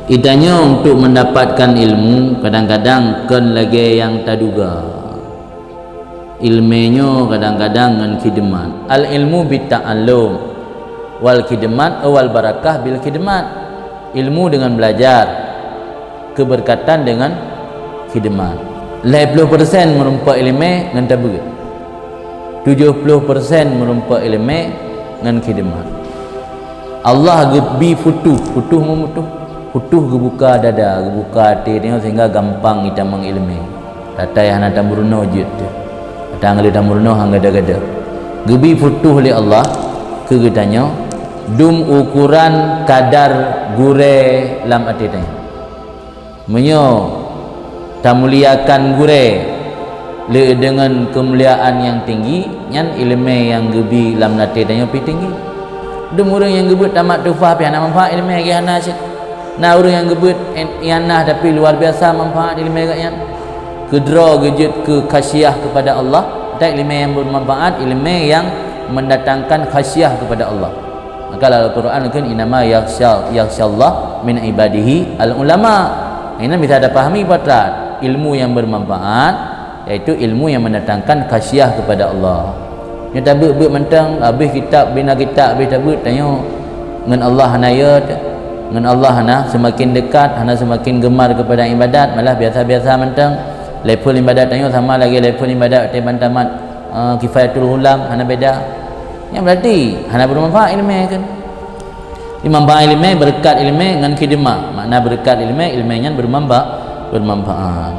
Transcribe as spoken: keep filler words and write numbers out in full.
Geutanyoe untuk mendapatkan ilmu kadang-kadang kon lagée nyang taduga. Ileumé nyoe kadang-kadang ngon khidmat. Al-ilmu bit ta'allum, wal khidmat, wal barakah bil khidmat. Ilmu dengan belajar, keberkatan dengan khidmat. Lhée ploh persen meurumpok ileumé ngon tabeuet. Tujoh ploh persen meurumpok ileumé ngon khidmat. Allah geubi futuh, futuh meumutuh. Futuh geubuka dada, geubuka até tanyoe sehingga gampang geutamong ileumé. Tatai hana tameurunoe jeuet teuh. Ata ngon lé tameurunoe han gada-gada. Geubi futuh lé Allah keu geutanyoe dum ukuran kadar gurée lam até tanyoe. Meunyoe tamuliakan gurée le deungon keumuliaan nyang tinggi, nyan ileumé nyang geubi lam até tanyoe pih tinggi. Dum ureuëng nyang geubeuet tamat tuhfah pih hana manfaat ileumé geuh hana cit. Na ureuëng nyang geubeuet nyang na tapi luar biasa manfaat ileumé geuh nyan. Keudroe geujeuet keu khasyah kepada Allah, tak ileumé nyang bermanfaat, ileumé nyang mendatangkan khasyah kepada Allah. Maka dalam Al-Quran kan innama yakhsya yakhsyallah min ibadihi al-ulama. Ini bisa dipahami patrat ilmu yang bermanfaat yaitu ilmu yang mendatangkan khasyah kepada Allah. Nyoe tabeuet-beuet mantong, habéh kitab, bina kitab, habéh tabeuet tanyoe ngon Allah hana yot, ngon Allah hana semakin dekat, hana semakin gemar kepada ibadat, malah biasa-biasa mantong. Level ibadat tanyoe sama lagi level ibadat teban tamat uh, Kifayatul Ghulam, hana beda. Yang berarti hana bermanfaat ilmu kan. Di manfaat ilmu, berkat ilmu ngan khidmah. Makna berkat ilmu, ilmu nyan bermanfaat, bermanfaat.